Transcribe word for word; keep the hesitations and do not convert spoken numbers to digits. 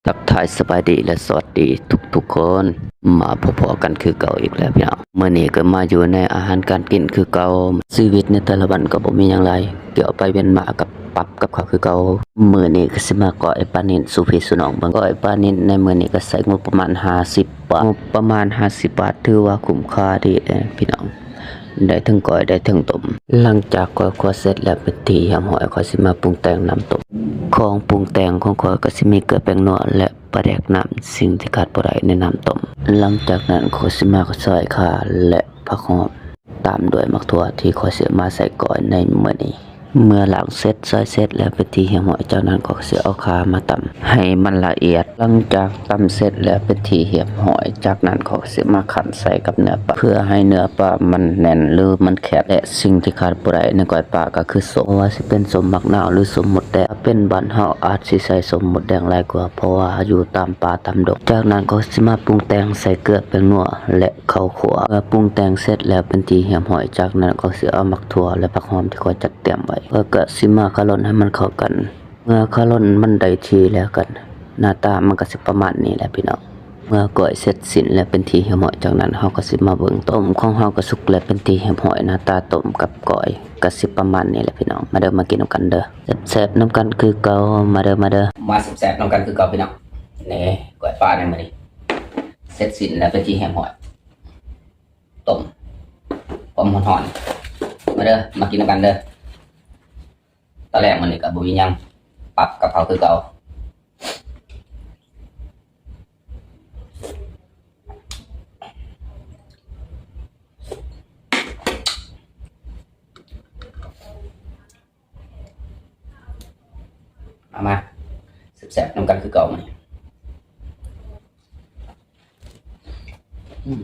ทักทายสบายดีและสวัสดีทุกๆคน มาพบๆกันคือเก่าอีกแล้วพี่น้อง มื้อนี้ก็มาอยู่ในอาหารการกินคือเก่า ชีวิตในแต่ละวันก็บ่มีหยังหลาย เดี๋ยวไปเวียนมากับปรับกับข้าวคือเก่า มื้อนี้ก็สิมาก้อยปลานิลสู่พี่สู่น้องเบิ่ง ก้อยปลานิลในมื้อนี้ก็ใช้งบประมาณห้าสิบบาท งบประมาณห้าสิบบาท ถือว่าคุ้มค่าดีเด้อพี่น้อง ได้ทั้งก้อยได้ทั้งต้ม หลังจากก้อยคั่วเสร็จแล้วเป็นที่เรียบร้อย ข้อยสิมาปรุงแต่งน้ำต้ม ของปรุงแต่งของข้อยก็สิมีเกลือแป้งนัวและปลาแดกน้ำ สิ่งที่ขาดบ่ได้ในน้ำต้ม หลังจากนั้นข้อยสิมาซอยข่าและผักหอม ตามด้วยหมากถั่วที่ข้อยสิมาใส่ก้อยในมื้อนี้ เมื่อล้างเสร็จซอยเสร็จแล้วเป็นที่เรียบร้อย จากนั้นข้อยสิเอาข่ามาตำให้มันละเอียด หลังจากตำเสร็จแล้วเป็นที่เรียบร้อย จากนั้นข้อยสิมาคั่นใส่กับเนื้อปลา เพื่อให้เนื้อปลามันแน่นหรือมันแข็ง และสิ่งที่ขาดบ่ได้ในก้อยปลาก็คือส้ม บ่ว่าสิเป็นส้มหมากนาวหรือส้มมดแดง ถ้าเป็นบ้านเฮาอาจสิใส่ส้มมดแดงหลายกว่า เพราะว่าอยู่ตามป่าตามดง จากนั้นข้อยสิมาปรุงแต่งใส่เกลือแป้งนัวและข้าวคั่ว เมื่อปรุงแต่งเสร็จแล้วเป็นที่เรียบร้อย จากนั้นข้อยสิเอาหมากถั่วและผักหอมที่ข้อยจัดเตรียมไว้ ข้อยก็สิมาคาร่อนให้มันเข้ากัน เมื่อคาร่อนมันได้ที่แล้วกัน หน้าตามันก็สิประมาณนี้แหละพี่น้อง เมื่อก้อยเสร็จสิ้นแล้วเป็นที่เรียบร้อย จากนั้นเฮาก็สิมาเบิ่ง ต้มของเฮาก็สุกแล้วเป็นที่เรียบร้อย หน้าตาต้มกับก้อยก็สิประมาณนี้แหละพี่น้อง มาเด้อ มากินนำกันเด้อ แซ่บๆนำกันคือเก่า มาเด้อ มาเด้อ มาแซ่บๆนำกันคือเก่าพี่น้อง นี่ก้อยปลาในมื้อนี้ เสร็จสิ้นแล้วเป็นที่เรียบร้อย ต้ม หอมๆ มาเด้อ มากินนำกันเด้อ ตอนแรกมื้อนี้ก็บ่มีหยัง ปรับกับข้าวคือเก่า เอามา แซ่บๆนำกันคือเก่ามื้อนี้ อืม